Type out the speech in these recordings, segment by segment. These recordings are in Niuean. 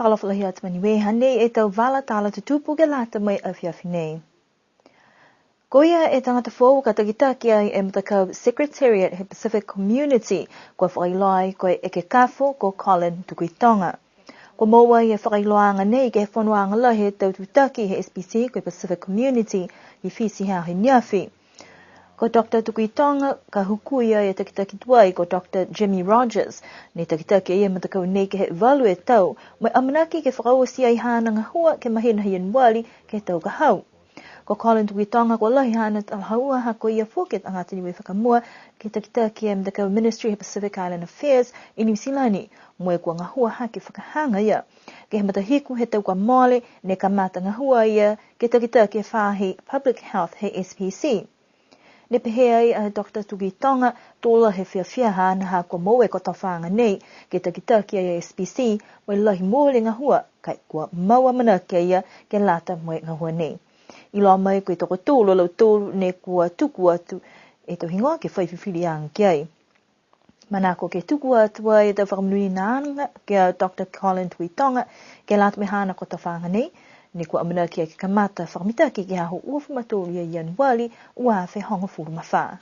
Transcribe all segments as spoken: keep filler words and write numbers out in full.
Fakaalofa lahi atu ma Niue, hanei e tau vala tala tutupu ke lata mo e afiafi nei. Ko ia e tagata foou ka takitaki ai e matakau Secretariat he Pacific Community, kua fakailoa ai ko e ekekafo ko Colin Tukuitoga. Kua moua e fakailoaaga nei ke he fonoaga lahi he tau tutaki he S P C ko e Pacific Community i Fisi he aho ne afi. Ko Doctor Tukuitoga ka hukui e takitaki tuai ko Doctor Jimmy Rogers, ne takitaki e matakau nei ke he valu e tau, mo e amanaki ke fakaoti ai haana gahua ke he mahina Ianuali ke he tau ka hau. Ko Colin Tukuitoga kua lahi haana talahaua ha ko ia foki e tagata Niue fakamua ke takitaki e matakau Ministry he Pacific Island Affairs i Niu Silani, mo e kua gahua hake fakahaga ia. Ke he matahiku he tau kua mole, ne kamata gahua a ia ke takitaki e faahi Public Health he S P C. Ne pehē ai a Doctor Tukuitoga, to lahi e fiafia haana ha kua moua e kotofaaga nei ke takitaki e S P C, mo e lahi mooli e gahua, ka e kua mau amanaki a ia ke lata mo e gahua nei. Iloa mai ko e tokotolu a lautolu ne kua tuku atu e tau higoa ke fai fifiliaga ki ai. Manako ke tuku atu ai e tau fakamonuinaaga ki a Doctor Colin Tukuitoga ke lata mo e haana kotofaaga nei, ne kua amanaki ke kamata fakamitaki ke he aho uafulu ma tolu ia Ianuali, ua afe hogofulu ma fā.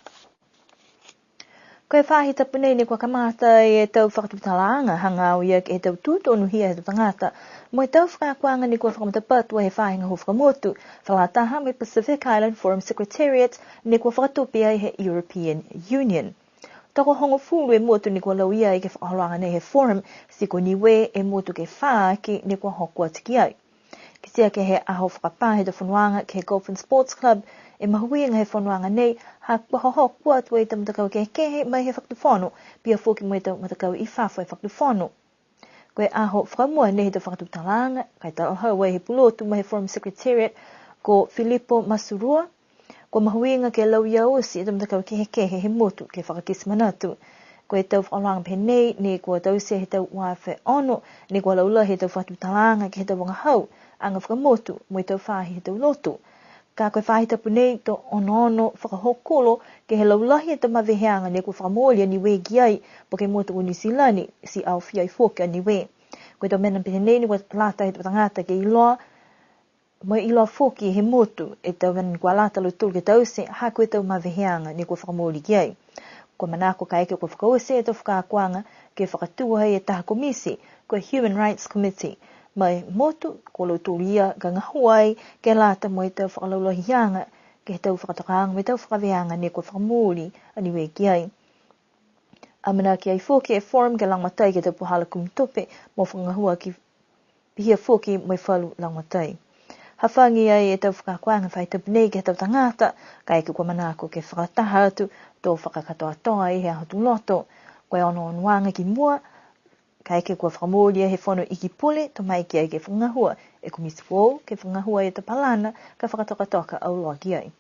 Ko e faahi tapu nei ne kua kamata e tau fakatutalaaga hagaao ia ke he tau tū tonuhia he tau tagata, mo e tau fakaakoaga ne kua fakamatapatu he faahi gahua fakamotu, fakalataha mo e Pacific Island Forum Secretariat ne kua fakatupe ai he European Union. Tokohogofulu e motu ne kua lauia ai ke he fakaholoaga nei he Forum, ti ko Niue e motu ke fā aki ne kua hoko atu ki ai. Kitia ke he aho fakapā he tau fonoaga ke he Goulburn Sports Club e mahuiga he fonoaga nei, ha kua hohoko atu e tau matakau kehekehe mai he fakatufono, pihia foki mo e tau matakau i fafo he fakatufono. Ko e aho fakamua nei he tau fakatutalaaga, ka e talahau ai he pulotu mai he Forum Secretariat ko Filipo Masurua, kua mahuiga ke lauia oti e tau matakau kehekehe he motu ke fakakite manatu. Ko e tau fakaholoaga pehē nei, ne kua taute he tau ua afe ono, ne kua laulahi e tau fakatutalaaga ke he tau vagahau, aga fakamotu, mo e tau faahi he tau lotu. Ka ko e faahi tapu nei to onoono fakahokulo ke he laulahi e tau maveheaga ne kua fakamooli a Niue ki ai, po ke motu ko Niu Silani, ti aofia ai foki a Niue. Ko e tau mena pehē nei ne kua lata he tau tagata ke iloa, mo e iloa foki he motu e tau mena ne kua lata a lautolu ke taute, ha ko e tau maveheaga ne kua fakamooli ki ai. Kua manako kaeke kua fakaoti e tau fakaakoaga ke fakatū ai e taha komiti, ko e Human Rights Committee. Mai motu, ko lautolu ia ka gahua ai ke lata mo e tau fakalaulahiaga ke he tau fakatokaaga mo e tau fakaveaga ne kua fakamooli a Niue ki ai. Amanaki ai foki e Forum ke lagomatai ke he tau puhala kumi tupe mo fakagahua ke pihia foki mo e falu lagomatai. Hafagi ai e tau fakaakoaga he faahi tapu nei ke he tau tagata, kaeke kua manako ke fakataha atu, to fakakatoatoa ai he aho Tuloto. Ko e onoonoaga ki mua, kaeke kua fakamooli he Fono Iki Pule, to maeke ai ke fakagahua e komiti foou, ke fakagahua e tau palana, ka fakatokatoka auloa ki ai.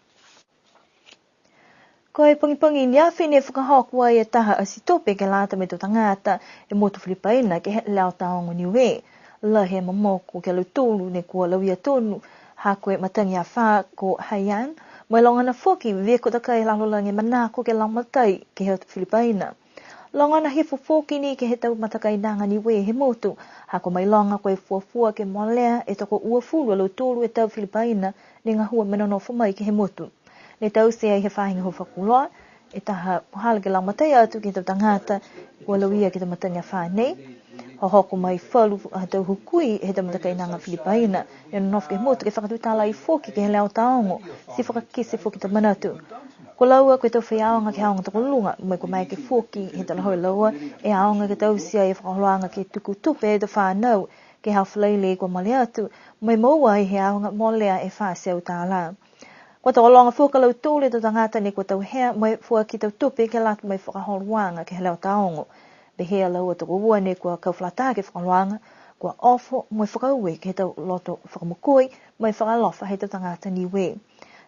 Ko e pogipogi ne afi ne fakahoko ai e taha ati tupe ke lata mo e tau tagata he motu Filipaina ke he Leo Taogo Niue. Lahi e momoko ki a lautolu ne kua lauia tonu, ha ko e matagi afā ko Haiyan, mo e logona foki viko takai he lalolagi e manako ke lagomatai ke he Filipaina. Logona hifo foki ni ke he tau matakainaga Niue he motu, ha kua mailoga ko e fuafua ke molea e tokouafulu a lautolu e tau Filipaina ne gahua mo e nonofo mai ke he motu. Ne taute ai he faahi gahua fakapuloa e taha puhala ke lagomatai atu ke he tau tagata kua lauia ke he tau matagi afā nei. Hohoko mai falu a tau hukui he tau matakainaga Filipaina ne nonofo ke he motu ke fakatutala ai foki ke he Leo Taogo, ti fakakite foki tau manatu. Ko laua ko e tau faiaoga ke he aoga tokoluga, mo e kua maeke foki he talahau e laua e aoga ke taute ai e fakaholoaga ke tuku tupe e tau fanau ke he aho Falaile kua mole atu, mo e moua ai he aoga molea e fā e teau tālā. Kua tokologa foki a lautolu e tau tagata ne kua tauhea mo e foaki tau tupe ke lata mo e fakaholoaga ke he Leo Taogo. Pehē a laua tokoua ne kua kau fakalataha ke he fakaholoaga, kua ofo mo e fakaaue ke he tau loto fakamokoi mo e fakaalofa he tau tagata Niue.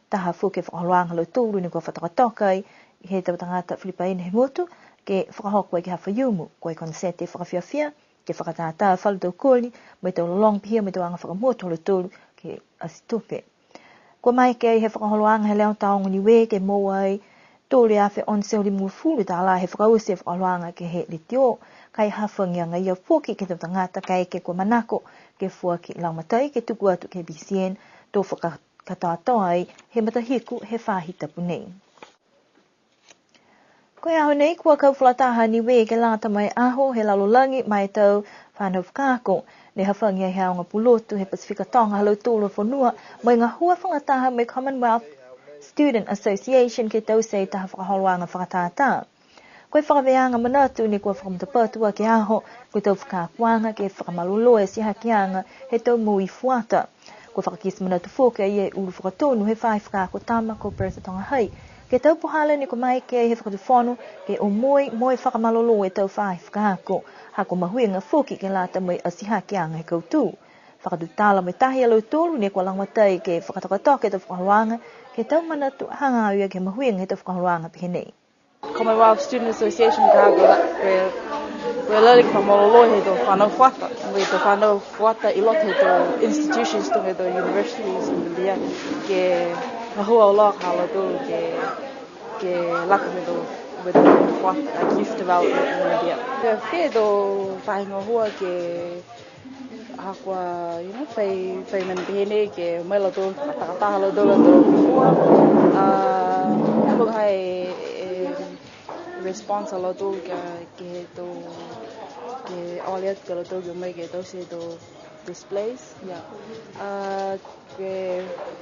Taha foki e fakaholoaga ha lautolu ne kua fakatokatoka ai he tau tagata Filipaina he motu, ke fakahoko ai ke he aho Faiumu, ko e konisete fakafiafia, ke fakatātā falu tau koli, mo e tau lologo pihia mo e tau aga fakamotu ha lautolu ke ati tupe. Kua maeke ai he fakaholoaga he Leo Taogo Niue ke moua ai tolu e afe ono e teau limagofulu tālā he fakaoti e fakaholoaga ke he letiō, Ka e hafagi agaia foki ke he tau tagata kaeke kua manako ke foaki lagomatai ke tuku atu ke he B C N, to fakakatoatoa ai he matahiku he faahi tapu nei. Ko e aho nei kua kau fakalataha a Niue ke lata mo e aho he lalolagi ma e tau fanau fakaako. Ne hafagi ai he aoga pulotu he Pasifika Toga ha lautolu a fonua, mo e gahua fakalataha mo e Commonwealth Student Association ke taute e taha fakaholoaga fakatātā. Ko e fakavēaga manatu ne kua fakamatapatu aki e aho, ko e tau fakaakoaga ke fakamalolō e atihakeaga he tau moui fuata. Kua fakakite manatu foki a ia e ulu fakatonu he faahi fakaako tama ko Bertha Togahai, ke he tau puhala ne kua maeke ai he fakatufono ke omoi mo e fakamalolō e tau faahi fakaako, ha kua mahuiga foki ke lata mo e atihakeaga he kautū. Fakatutala mo e taha ia lautolu ne kua lagomatai ke fakatokatoka e tau fakaholoaga, ke he tau manatu hagaao ia ke he mahuiga he tau fakaholoaga pehē nei. Commonwealth Student Association ka ko e, ko e lali ke fakamalolō he tau fanau fuata, mo e tau fanau fuata i loto he tau institutions tuga e tau universities in India, ke gahua auloa ha lautolu ke, ke lata mo e tau, mo e tau fuata, like youth development in India. Ke fē tau faahi gahua ke ha kua, you know, fai, fai mena pehē nei ke mai lautolu, takataha lautolu, lautolu. A, ha kua ha e, e response a lautolu ke, ke he tau, ke ole atu ke lautolu ke mai ke taute e tau displays, yeah. A, ke,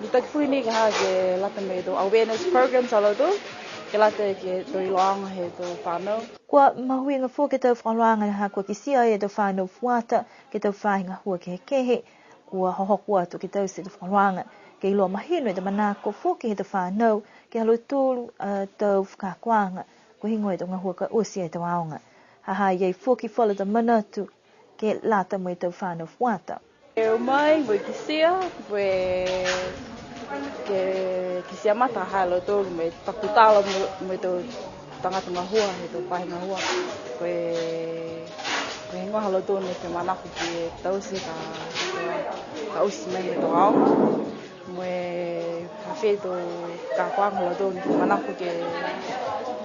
mitaki foki ni ke ha ke lata mo e tau awareness programs a lautolu, ke lata ke he tau iloaga he tau fanau. Kua mahuiga foki e tau fakaholoaga ha kua kitia ai e tau fanau fuata, ke he tau faahi gahua kehekehe, kua hohoko atu ke taute e tau fakaholoaga, ke iloa mahino e tau manako foki he tau fanau, ke he ha lautolu a tau fakaakoaga, ko e heigoa e tau gahua ka oti e tau aoga. Ha ha i ai foki falu tau manatu, ke lata mo e tau fanau fuata. Ke o mai, mo e kitia, mo e ke kitia mata ha lautolu, mo e takutala mo, mo e tau tagata gahua, he tau faahi gahua. Ko e, ko e heigoa ha lautolu ne fia manako ke taute ka, ka oti mai he tau aoga. Mo e ha fē tau fakaakoaga ha lautolu ne fia manako ke,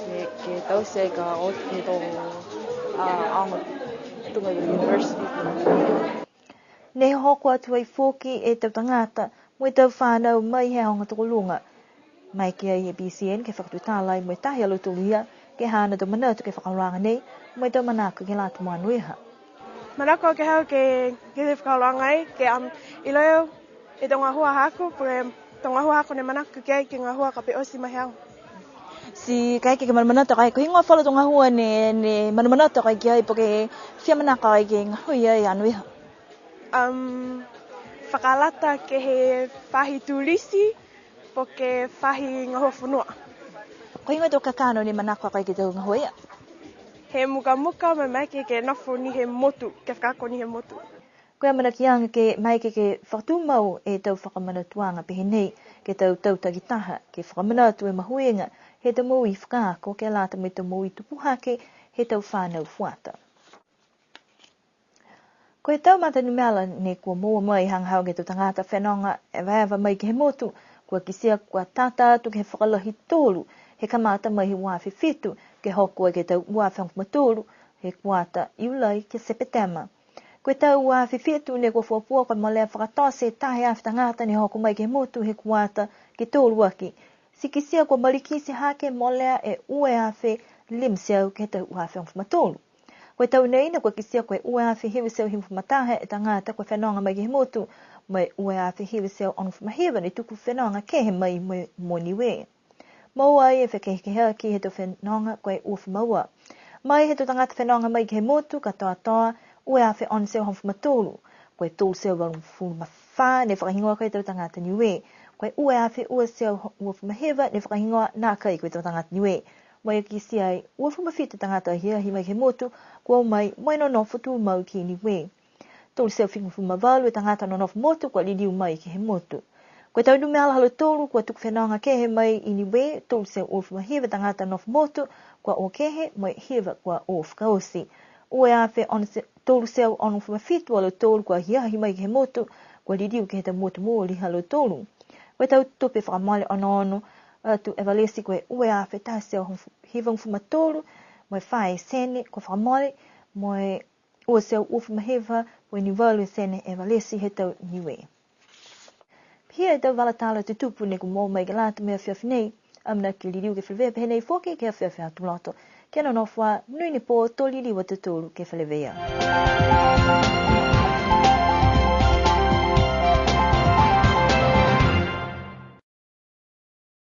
ke, ke taute ka oti he tau, a, aoga tuga e university. Ne hoko atu ai foki e tau tagata mo e tau fanau mai he aoga tokoluga. Maeke ai he B C N ke fakatutala ai mo e taha ia lautolu ia, ke he haana tau manatu ke he fakaholoaga nei, mo e tau manako ke lata mo anoiha. Manako ke hau ke, ke he fakaholoaga ai, ke, um, iloa e tau gahua haaku, po ke tau gahua haaku ne manako ki ai ke gahua ka pehē oti mai he aoga. Ti kaeke ke manamanatu a koe, ko e heigoa falu tau gahua ne, ne manamanatu a koe ki ai, po ke fia manako a koe ke gahua ai anoiha? Um, fakalata ke he faahi tulisi, po ke faahi gahua fonua. Ko e heigoa e tau kakano ne manako a koe ke he tau gahua ia? He mukamuka, mo e maeke ke nofo ni he motu, ke fakaako ni he motu. Ko e amanakiaga ke maeke ke fakatumau e tau fakamanatuaga pehē nei, ke he tau tau takitaha, ke fakamanatu e mahuiga he tau moui fakaako, ke lata mo e tau moui tupu hake he tau fanau fuata. Ko e tau mata numela ne kua moua mai hagaao ke he tau tagata fenoga evaeva mai ke he motu, kua kitia kua tata atu ke he fakalahi tolu, he kamata mai he ua afe fitu, ke hoko ai ke he tau ua afe hogofulu ma tolu, he kuata Iulai ke Sepetema. Ko e tau ua afe fitu ne kua fuafua kua molea fakatote e taha e afe tagata ne hoko mai ke he motu he kuata ke tolu aki. Ti kitia kua malikiti hake molea e ua e afe lima e teau ke he tau ua afe hogofulu ma tolu. Ko e tau nei ne kua kitia ko e ua e afe hiva e teau hivagofulu ma taha e tagata kua fenoga mai ke he motu, mo e ua e afe hiva e teau onogofulu ma hiva ne tuku fenoga kehe mai mo, mo Niue. Moua ai e fekehekeheaki he tau fenoga ko e uafulu ma ua. Mai he tau tagata fenoga mai ke he motu katoatoa, ua e afe ono e teau hogofulu ma tolu. Ko e tolu e teau valugofulu ma fā ne fakahigoa ko e tau tagata Niue. Ko e ua e afe ua e teau uafulu ma hiva ne fakahigoa nākai ko e tau tagata Niue. Mo e kitia ai uafulu ma fitu tagata ahiahi mai ke he motu, kua o mai mo e nonofo tumau ki Niue. Tolu e teau figofulu ma valu e tagata nonofo motu kua liliu mai ke he motu. Ko e tau numela ha lautolu kua tuku fenoga kehe mai i Niue, tolu e teau uafulu ma hiva tagata nonofo motu kua o kehe, mo e hiva kua o fakaoti. Ua e afe ono e teau, tolu e teau onogofulu ma fitu a lautolu kua ahiahi mai ke he motu, kua liliu ke he tau motu mooli ha lautolu. Ko e tau tupe fakamole onoono atu evalesi ko e ua e afe taha e teau hivagofulu ma tolu, mo e fā e sene kua fakamole, mo e ua e teau uafulu ma hiva poini valu e sene e valesi he tau Niue. Pihia e tau vala tala tutupu ne kua moua mai ke lata mo e afiafi nei, amanaki ke liliu ke feleveia pehē nei foki ke he afiafi Aho Tuloto. Kia nonofo ā, monuina e pō, to liliu a tautolu ke feleveia.